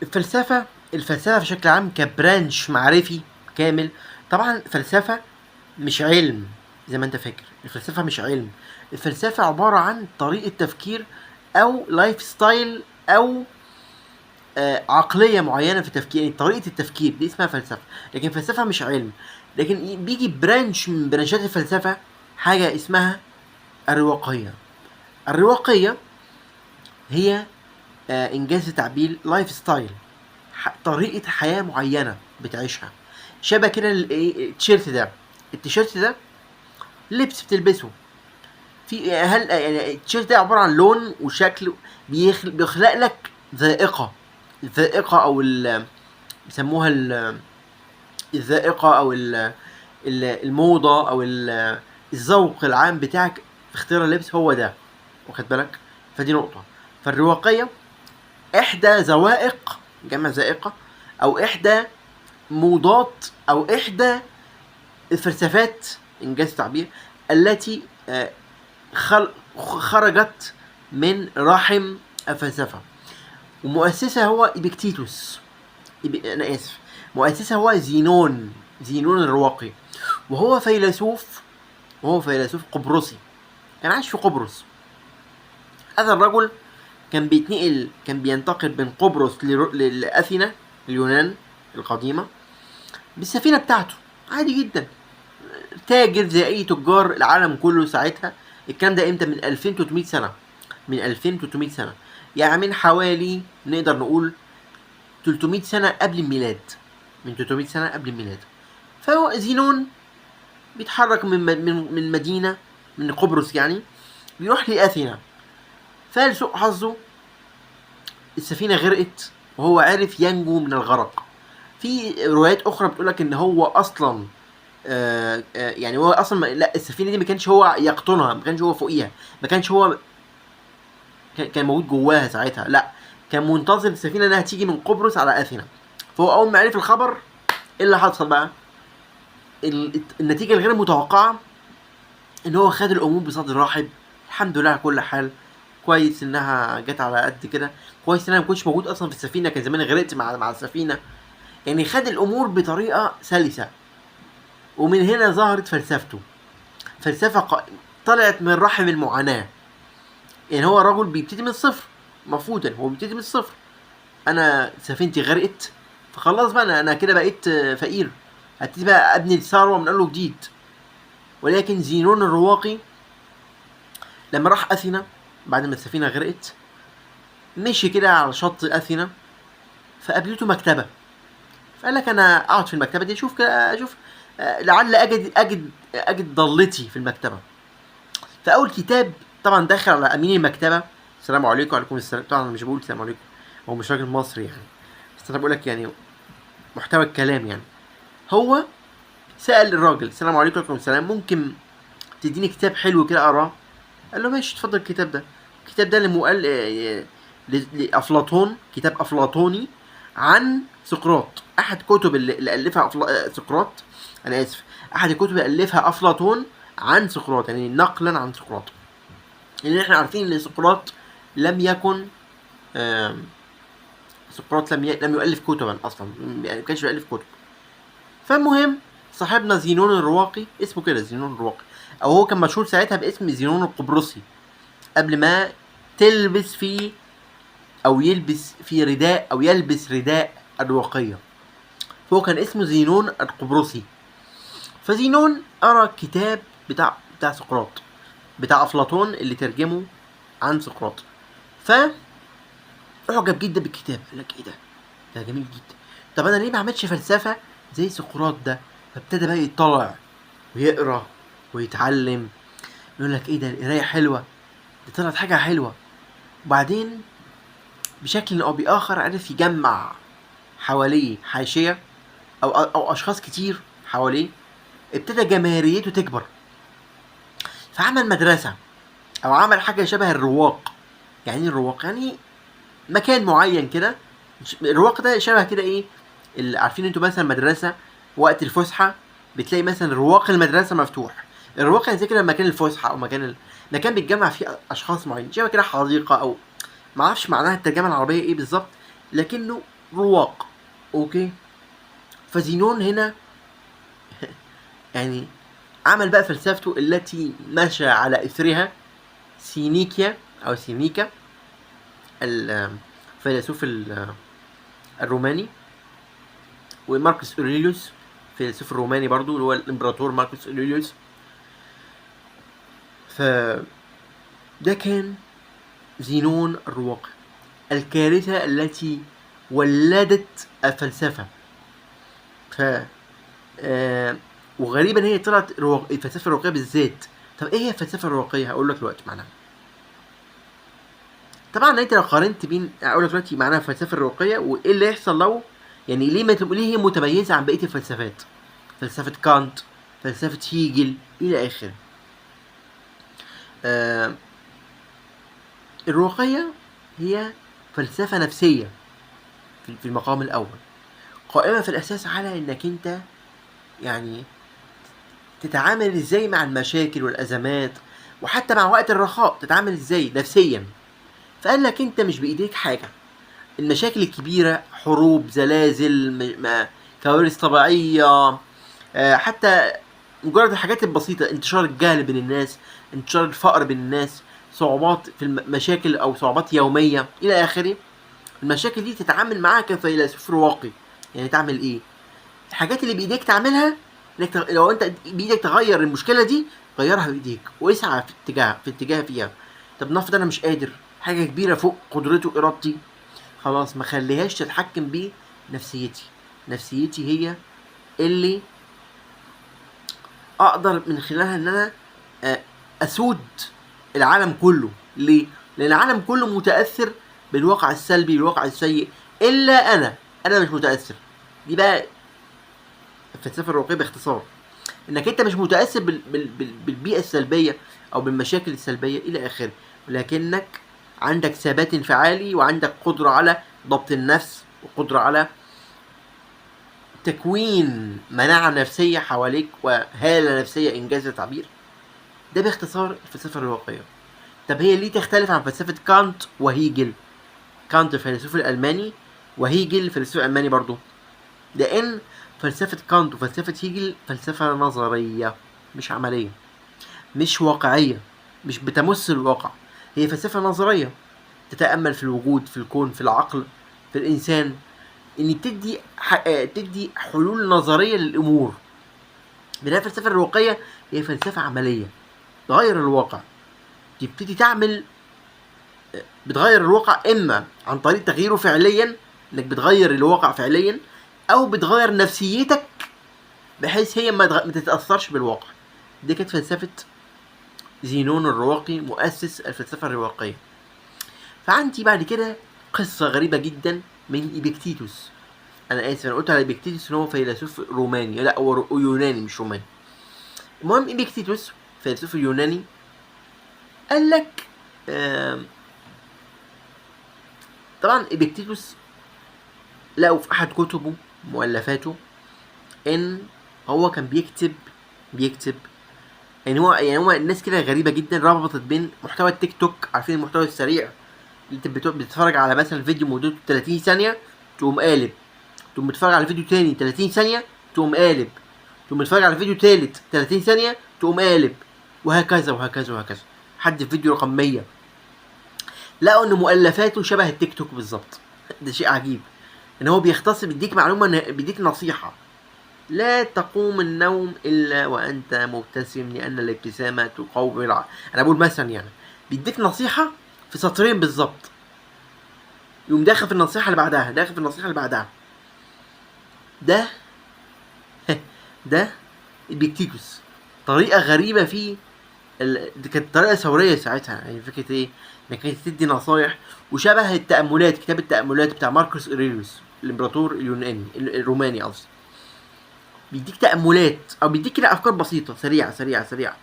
الفلسفة بشكل عام ك branch معرفي كامل. طبعا الفلسفة مش علم زي ما انت فاكر، الفلسفة مش علم. الفلسفة عبارة عن طريقة تفكير او lifestyle او عقلية معينة في التفكير، يعني طريقة التفكير دي اسمها فلسفة. لكن الفلسفة مش علم. لكن بيجي branch من branch ات الفلسفة حاجة اسمها الرواقية. الرواقية هي إن جاز التعبير lifestyle، طريقة حياة معينة بتعيشها، شبه كده التيشيرت ده. التيشيرت ده لبس بتلبسه، في هل يعني التيشيرت ده عبارة عن لون وشكل بيخلق لك ذائقة، الذائقة أو بيسموها الذائقة أو الموضة أو الذوق العام بتاعك في اختيار اللبس هو ده، واخد بالك؟ فدي نقطة. فالرواقية إحدى ذوائق، جمع ذائقة، أو إحدى موضات أو إحدى الفلسفات إن جاز التعبير التي خرجت من رحم الفلسفة. ومؤسسها هو إبكتيتوس، أنا آسف، مؤسسها هو زينون، زينون الرواقي، وهو فيلسوف قبرصي كان عايش في قبرص. هذا الرجل كان بيتنقل، كان بينتقل بين قبرص لأثينا اليونان القديمة بالسفينة بتاعته، عادي جدا، تاجر زي أي تجار العالم كله ساعتها. الكلام ده امتى؟ من 2300 سنة، من 2300 سنة، يعني من حوالي نقدر نقول 300 سنة قبل الميلاد، من 300 سنة قبل الميلاد. فهو زينون بيتحرك من مدينة من قبرص يعني، بيروح لأثينا. فلسوء حظه السفينة غرقت وهو عرف ينجو من الغرق. في روايات أخرى بتقولك إن هو أصلاً، يعني هو أصلاً ما-، لا، السفينة دي ما كانش هو يقطنها، ما كانش هو فوقيها، ما كانش هو كان موجود جواها ساعتها، لا، كان منتظر السفينة إنها تيجي من قبرص على أثينا. فهو أول ما عرف الخبر، إيه اللي حصل بقى؟ النتيجة الغير متوقعة إن هو خد الأمور بصدر رحب، الحمد لله على كل حال، كويس إنها جت على قد كده، كويس إن أنا ما كنتش موجود أصلاً في السفينة، كان زماني غرقت مع السفينة. يعني خد الأمور بطريقة سلسة. ومن هنا ظهرت فلسفته، فلسفة طلعت من رحم المعاناة. يعني هو رجل بيبتدي من الصفر، مفروض هو بيبتدي من الصفر. أنا سفينتي غرقت، فخلاص بقى أنا كده بقيت فقير، هبتدي بقى أبني الثروة من أول وجديد. ولكن زينون الرواقي لما راح أثينا بعد ما السفينة غرقت، مشي كده على شط أثينا، فقابلته مكتبة، فقال لك أنا أقعد في المكتبة دي أشوف كده، لعل أجد ضالتي في المكتبة. فأول كتاب طبعا دخل على أمين المكتبة، السلام عليكم. وعليكم السلام. طبعا مش بقول السلام عليكم، هو مش راجل مصري يعني، بس أنا بقول لك يعني محتوى الكلام. يعني هو سأل الراجل السلام عليكم. وعليكم السلام، ممكن تديني كتاب حلو كده أقراه؟ قال له ماشي اتفضل الكتاب ده. الكتاب ده لأفلاطون، كتاب أفلاطوني عن سقراط، أحد كتب اللي ألفها سقراط، أنا آسف، أحد الكتب اللي ألفها أفلاطون عن سقراط، يعني نقلا عن سقراط. لأن إحنا عارفين إن سقراط لم يكن، سقراط لم يؤلف كتبا أصلا، يعني ما كانش بيألف كتب. فالمهم صاحبنا زينون الرواقي، اسمه كده زينون الرواقي، أو هو كان مشهور ساعتها باسم زينون القبرصي قبل ما تلبس فيه أو يلبس في رداء أو يلبس رداء الرواقية، فهو كان اسمه زينون القبرصي. فزينون قرأ كتاب بتاع سقراط، بتاع أفلاطون اللي ترجمه عن سقراط، ف أعجب جدا بالكتاب، قال لك إيه ده؟ ده جميل جدا، طب أنا ليه ما عملتش فلسفة زي سقراط ده؟ فابتدى بقى يطلع ويقرأ ويتعلم، يقول لك إيه ده، القراية حلوة، دي طلعت حاجة حلوة. وبعدين بشكل أو بآخر عرف يجمع حواليه حاشية أو أشخاص كتير حواليه، ابتدى جماهيريته تكبر، فعمل مدرسة أو عمل حاجة شبه الرواق. يعني إيه الرواق؟ يعني مكان معين كده، الرواق ده شبه كده إيه؟ اللي عارفين انتوا مثلا مدرسة وقت الفسحة بتلاقي مثلا رواق المدرسة مفتوح، الرواق يعني زي كده مكان الفسحة أو مكان بيتجمع فيه أشخاص معينين، شبه كده حديقة أو ما أعرفش معناها الترجمة العربية إيه بالظبط، لكنه رواق. okay، فزينون هنا يعني عمل بقى فلسفته التي مشى على اثرها سينيكيا او سينيكا الفيلسوف الروماني، وماركوس اوريليوس فيلسوف الروماني برضو اللي هو الامبراطور ماركوس اوريليوس. ف ده كان زينون الرواقي، الكارثة التي ولدت الفلسفة. ف وغريبا هي طلعت الفلسفة الرواقية بالذات. طب ايه هي الفلسفة الرواقية؟ هقول لك دلوقتي معناها. طبعا انت لو قارنت بين، هقول لك دلوقتي معناها الفلسفة الرواقية وايه اللي يحصل لو، يعني ليه ما ليه هي متميزة عن بقية الفلسفات، فلسفة كانت، فلسفة هيجل، إلى آخره. الرواقية هي فلسفة نفسية في المقام الأول، قائمة في الأساس على إنك أنت يعني تتعامل إزاي مع المشاكل والأزمات، وحتى مع وقت الرخاء تتعامل إزاي نفسيا. فقال لك أنت مش بإيديك حاجة، المشاكل الكبيرة، حروب، زلازل، كوارث طبيعية، حتى مجرد الحاجات البسيطة، انتشار الجهل بين الناس، انتشار الفقر بين الناس، صعوبات في المشاكل أو صعوبات يومية إلى آخره. المشاكل دي تتعامل معاها كفيلسوف رواقي. يعني تعمل إيه؟ الحاجات اللي بإيديك تعملها، إنك لو أنت بإيدك تغير المشكلة دي غيرها بإيديك، واسعى في اتجاه فيها. طب نفرض أنا مش قادر، حاجة كبيرة فوق قدرتي وإرادتي، خلاص ما خليهاش تتحكم بيه نفسيتي. نفسيتي هي اللي أقدر من خلالها إن أنا أسود العالم كله. ليه؟ لأن العالم كله متأثر بالواقع السلبي، بالواقع السيء، إلا أنا مش متأثر. دي بقى الفلسفة الرواقية باختصار، إنك أنت مش متأثر بالبيئة السلبية أو بالمشاكل السلبية إلى آخره، ولكنك عندك ثبات انفعالي، وعندك قدرة على ضبط النفس، وقدرة على تكوين مناعة نفسية حواليك وهالة نفسية إنجاز التعبير. ده باختصار الفلسفة الرواقية. طب هي ليه تختلف عن فلسفة كانت وهيجل؟ كانت الفيلسوف الألماني وهيجل الفيلسوف الألماني برضو. لأن فلسفة كانت وفلسفة هيجل فلسفة نظرية مش عملية، مش واقعية، مش بتمس الواقع. هي فلسفة نظرية تتأمل في الوجود، في الكون، في العقل، في الإنسان، إن تدي حلول نظرية للأمور. بينما الفلسفة الرواقية هي فلسفة عملية تغير الواقع، تبتدي تعمل، بتغير الواقع إما عن طريق تغييره فعليا، إنك بتغير الواقع فعليا، أو بتغير نفسيتك بحيث هي ما تتأثرش بالواقع. دي كانت فلسفة زينون الرواقي مؤسس الفلسفة الرواقية. فعندي بعد كده قصة غريبة جدا من إبكتيتوس. أنا آسف، أنا قلت على إبكتيتوس إن هو فيلسوف روماني، لا هو يوناني مش روماني. المهم إبكتيتوس فيلسوف اليوناني قال لك، طبعا إبكتيتوس لقوا في أحد كتبه مؤلفاته إن هو كان بيكتب يعني هو، يعني هو الناس كده غريبة جدا ربطت بين محتوى التيك توك، عارفين المحتوى السريع اللي انت بتتفرج على مثلا فيديو مدته 30 ثانية تقوم قالب، تقوم بتتفرج على فيديو تاني 30 ثانية تقوم قالب، تقوم بتتفرج على فيديو تالت 30 ثانية تقوم قالب، وهكذا وهكذا وهكذا لحد فيديو رقم 100. لقوا ان مؤلفاته شبه التيك توك بالظبط. ده شيء عجيب ان هو بيختصر، بيديك معلومة، بيديك نصيحة: لا تقوم النوم إلا وأنت مبتسم لأن الابتسامة تقوي العقل. أنا بقول مثلا بيديك نصيحة في سطرين بالظبط، يقوم داخل في النصيحة اللي بعدها، داخل في النصيحة اللي بعدها. ده إبكتيتوس، طريقة غريبة في دي كانت طريقة ثورية ساعتها، فكرة إيه؟ إنك أنت تدي نصايح، وشبه التأملات، كتاب التأملات بتاع ماركوس أوريليوس الإمبراطور اليوناني، الروماني قصدي، بيديك تأملات أو بيديك كده أفكار بسيطة سريعة سريعة سريعة.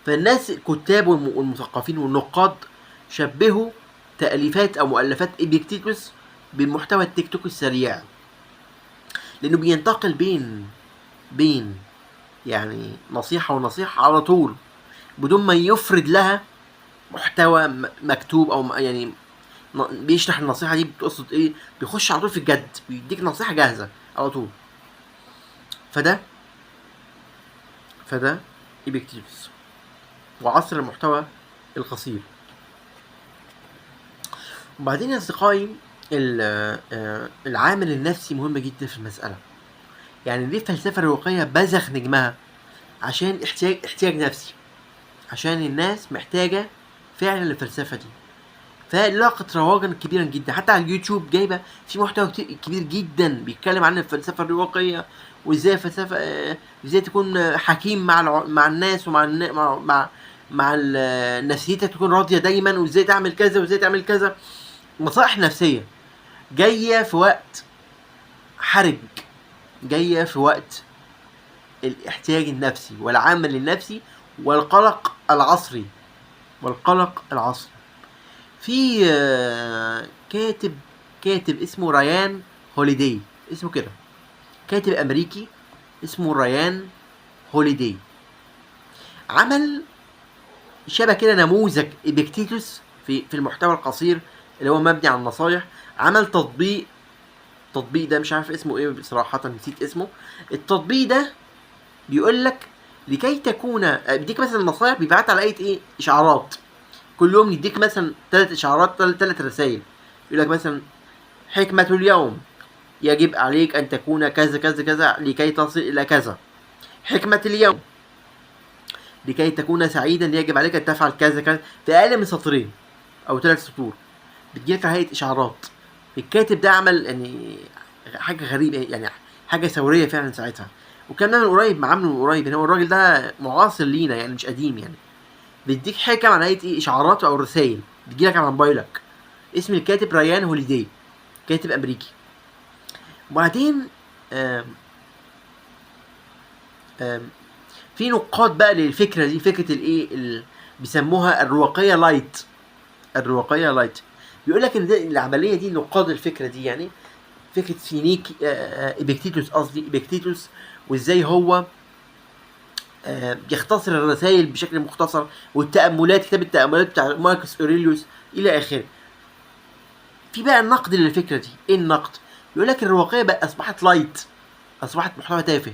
فالناس الكتاب والمثقفين والنقاد شبهوا تأليفات أو مؤلفات إبكتيتوس بمحتوى التيك توك السريع، لأنه بينتقل بين نصيحة ونصيحة على طول بدون ما يفرد لها محتوى مكتوب أو بيشرح النصيحة دي بتقصد ايه، بيخش على طول في الجد، بيديك نصيحة جاهزة على طول. فده إبكتيتوس وعصر المحتوى القصير. وبعدين يا أصدقائي العامل النفسي مهم جدا في المسألة. يعني ليه الفلسفة الرواقية بزخ نجمها؟ عشان احتياج نفسي، عشان الناس محتاجة فعلا للفلسفة دي، فلاقت رواجا كبيرا جدا. حتى على اليوتيوب جايبة في محتوى كبير جدا بيتكلم عن الفلسفة الرواقية، وازاي الفلسفة، ازاي تكون حكيم مع الناس، ومع مع نفسيتك تكون راضية دايما، وازاي تعمل كذا وازاي تعمل كذا. نصائح نفسية جاية في وقت حرج، جاية في وقت الاحتياج النفسي والعامل النفسي والقلق العصري. والقلق العصري. في كاتب اسمه ريان هوليدي، اسمه كده، كاتب أمريكي اسمه ريان هوليدي، عمل شبه كده نموذج إبكتيتوس في المحتوى القصير اللي هو مبني على النصايح. عمل تطبيق، التطبيق ده مش عارف اسمه ايه بصراحة، نسيت اسمه. التطبيق ده بيقول لك لكي تكون، بيديك مثلا نصايح، بيبعت على ايه ايه اشعارات كل يوم، يديك مثلا 3 اشعارات، 3 رسائل، يقول لك مثلا حكمة اليوم، يجب عليك ان تكون كذا كذا كذا لكي تصل الى كذا. حكمة اليوم، لكي تكون سعيدا يجب عليك ان تفعل كذا كذا، في اقل من سطرين او 3 سطور بتجيلك على هيئة اشعارات. الكاتب ده عمل حاجة غريبة، حاجة ثورية فعلا ساعتها، وكان ده من قريب، ما عامله من قريب، هو الراجل ده معاصر لينا مش قديم. بيديك حكم على هيئة ايه، اشعارات او رسائل بتجيلك على موبايلك. اسم الكاتب ريان هوليدي، كاتب امريكي. وبعدين آم في نقاد بقى للفكرة دي، فكرة الايه بيسموها الرواقية light. الرواقية light بيقول لك ان العملية دي، نقاد الفكرة دي فكرة سينيك، إبكتيتوس، قصدي إبكتيتوس، وازاي هو بيختصر الرسائل بشكل مختصر، والتأملات، كتاب التأملات بتاع ماركوس أوريليوس إلى آخره. في بقى النقد للفكرة دي. إيه النقد؟ بيقول لك الرواقية بقى أصبحت light، أصبحت محتوى تافه،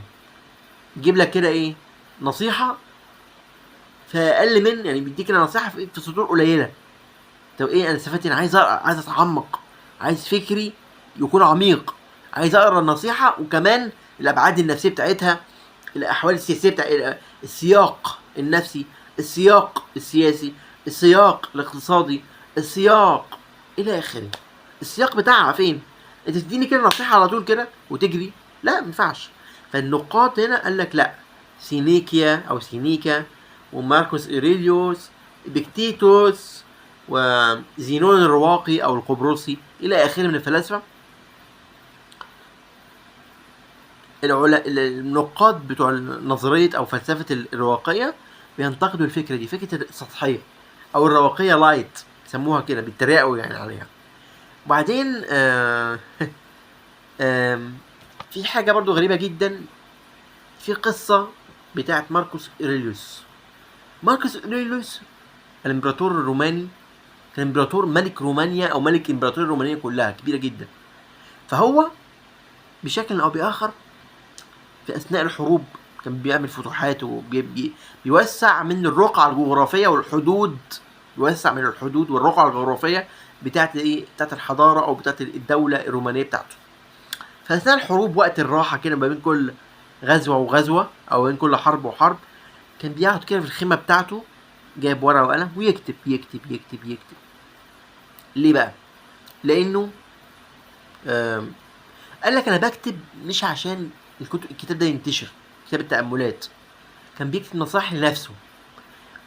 يجيب لك كده إيه نصيحة في أقل من، يعني بيديك نصيحة في سطور قليلة. طب إيه أنا استفدت؟ أنا عايز أقرأ، عايز أتعمق، عايز فكري يكون عميق، عايز أقرأ النصيحة وكمان الأبعاد النفسية بتاعتها، الأحوال السياسية بتاع السياق النفسي، السياق السياسي، السياق الاقتصادي، السياق إلى آخره. السياق بتاعها فين؟ أنت تديني كده نصيحة على طول كده وتجري؟ لا، ما ينفعش. فالنقاط هنا قال لك لا، سينيكيا أو سينيكا وماركوس إوريليوس، إبكتيتوس، وزينون الرواقي أو القبرصي إلى آخره من الفلاسفة، النقاد بتوع نظرية أو فلسفة الرواقية بينتقدوا الفكرة دي، فكرة السطحية أو الرواقية light سموها كده، بيتريقوا عليها. وبعدين في حاجة برضو غريبة جدا في قصة بتاعت ماركوس أوريليوس. ماركوس أوريليوس الإمبراطور الروماني، كان إمبراطور ملك رومانيا أو ملك إمبراطورية الرومانية كلها، كبيرة جدا. فهو بشكل أو بآخر في أثناء الحروب كان بيعمل فتوحات وبيوسع من الرقعة الجغرافية والحدود، بيوسع من الحدود والرقعة الجغرافية بتاعت إيه؟ بتاعت الحضارة أو بتاعت الدولة الرومانية بتاعته. فأثناء الحروب وقت الراحة كده ما بين كل غزوة وغزوة أو بين كل حرب وحرب، كان بيقعد كده في الخيمة بتاعته جايب ورقة وقلم ويكتب يكتب يكتب يكتب. ليه بقى؟ لأنه قال لك أنا بكتب مش عشان الكتاب ده ينتشر، كتاب التأملات، كان بيكتب نصائح لنفسه.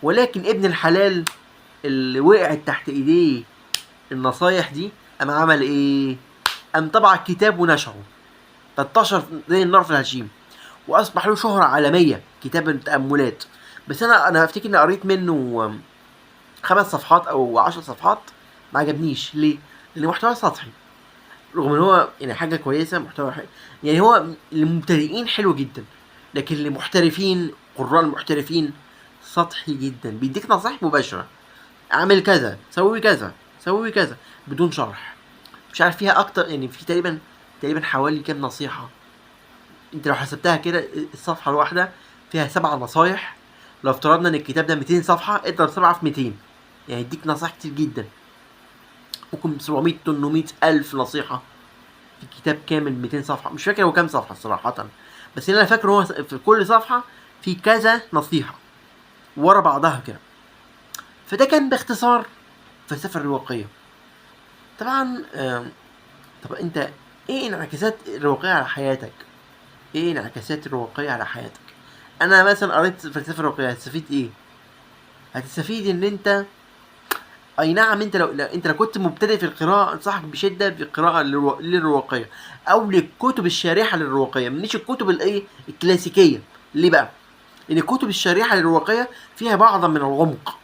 ولكن ابن الحلال اللي وقعت تحت ايديه النصايح دي قام عمل ايه؟ قام طبع الكتاب ونشره، فانتشر زي النار في الهشيم واصبح له شهرة عالمية كتاب التأملات. بس انا افتكر اني قريت منه 5 صفحات او 10 صفحات، ما عجبنيش. ليه؟ لان محتوى سطحي، رغم ان هو حاجة كويسة، محتوى حلو، هو للمبتدئين حلو جدا، لكن للمحترفين، قراء المحترفين، سطحي جدا. بيديك نصائح مباشرة، اعمل كذا، سوي كذا، سوي كذا، بدون شرح. مش عارف فيها اكتر، يعني في تقريبا حوالي كام نصيحة. انت لو حسبتها كده الصفحة الواحدة فيها 7 نصايح. لو افترضنا ان الكتاب ده 200 صفحة، اضرب 7 في 200، يعني يديك نصايح كتير جدا، ممكن 700 800 ألف نصيحة في كتاب كامل 200 صفحة. مش فاكر هو كام صفحة صراحة، بس اللي أنا فاكره هو في كل صفحة في كذا نصيحة ورا بعضها كده. فده كان باختصار فلسفة الرواقية. طبعا طب أنت إيه انعكاسات الرواقية على حياتك؟ إيه انعكاسات الرواقية على حياتك؟ أنا مثلا قريت فلسفة الرواقية، هتستفيد إيه؟ هتستفيد إن أنت، أي نعم، أنت لو كنت مبتدئ في القراءة أنصحك بشدة بالقراءة للرواقية أو للكتب الشارحة للرواقية، مش الكتب الإيه؟ الكلاسيكية. ليه بقى؟ لأن الكتب الشارحة للرواقية فيها بعضا من العمق،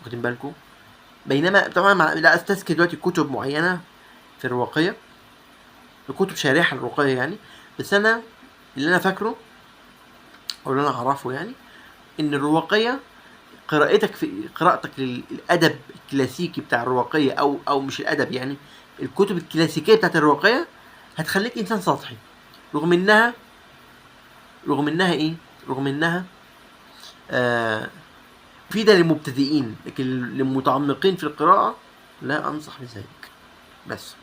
واخدين بالكم؟ بينما طبعا لا أستذكر دلوقتي كتب معينة في الرواقية، الكتب شارحة للرواقية يعني، بس أنا اللي أنا فاكره أو اللي أنا أعرفه يعني إن الرواقية قراءتك في قراءتك للأدب الكلاسيكي بتاع الرواقية أو مش الأدب يعني الكتب الكلاسيكية بتاعت الرواقية هتخليك إنسان سطحي، رغم إنها، رغم إنها إيه؟ رغم إنها مفيدة للمبتدئين، لكن للمتعمقين في القراءة لا أنصح بذلك. بس.